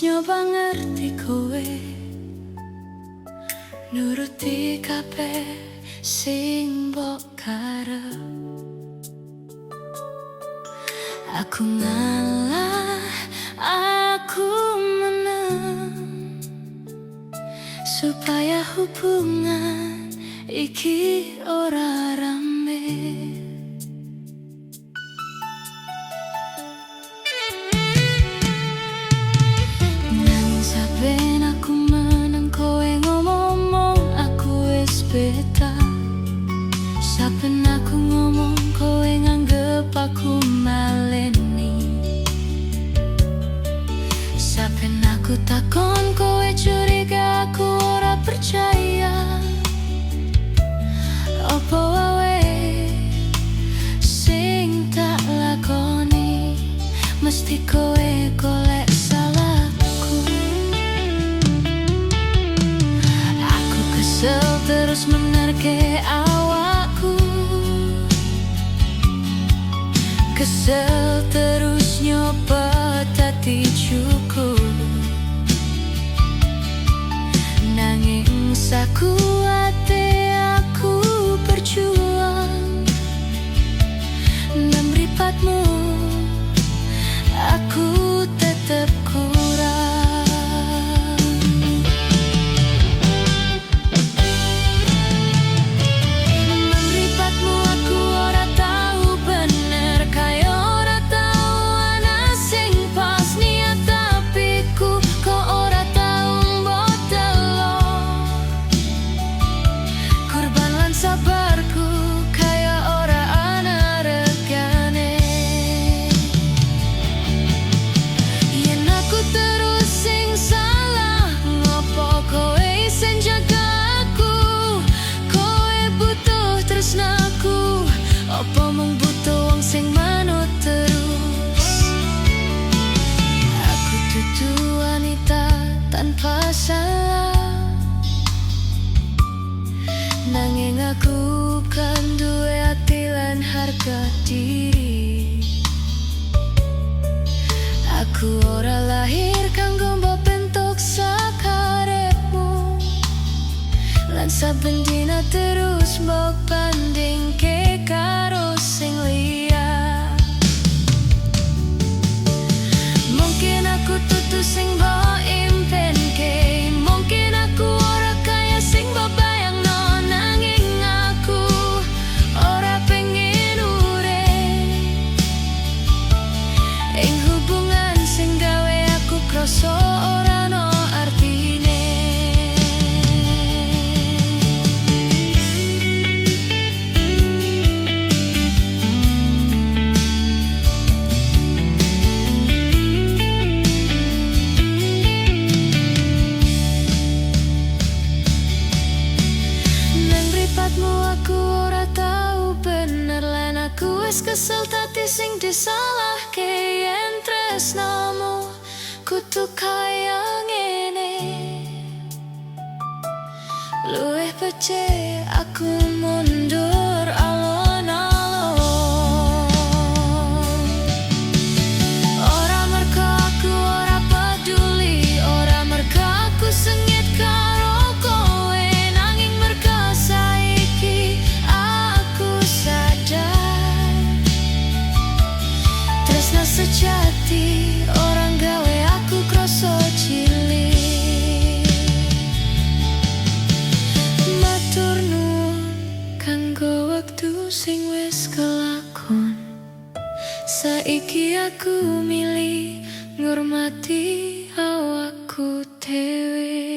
Wis nyoba ngerti kowe, nuruti kabeh sing mbok karep. Aku ngalah, aku menang, supaya hubungan iki ora rame. Nanging saben aku meneng, kowe ngomong aku wis beda. Saben aku ngomong, kowe nganggep aku maleni. Saben aku takon, kowe curiga aku ora percaya. Opo wae sing tak lakoni, mesti kowe golek salahku. Aku kesel terus menerke awakku, kesel terus nyoba dadi cukup. Nanging sakuate aku berjuang, nang mripatmu aku tetep kurang. Nang mripatmu aku ora tau bener, kaya ora tau ana sing pas. Niat apikku kok ora tau mbok delok. Kurban lan sabarku kaya ora ana regane. Yen aku terus sing salah, ngopo kowe isih njaga aku? Kowe butuh tresnaku, opo mung butuh wong sing manut terus? Aku dudu wanita tanpa salah, nanging aku kan duwe ati lan harga diri. Aku ora lahir kanggo mbok bentuk sakarepmu, lan saben dina terus mbok bandingke karo sing liya. Mungkin aku dudu sing mbok impenke, mungkin aku ora kaya sing mbok bayangno, nanging aku ora pengen urip ing hubungan sing gawe aku krasa ora ono artine. Nang mripatmu aku ora tau bener, lan aku wis kesel dadi sing disalahke. Yen tresnamu kudu kaya ngene, luwih becik aku mundur alon-alon. Ora mergo aku ora peduli, ora mergo aku sengit karo kowe, nanging mergo saiki aku sadar tresna sejati ora gawe aku krasa cilik. Matur nuwun kanggo wektu sing wis kelakon. Saiki aku milih ngurmati awakku dhewe.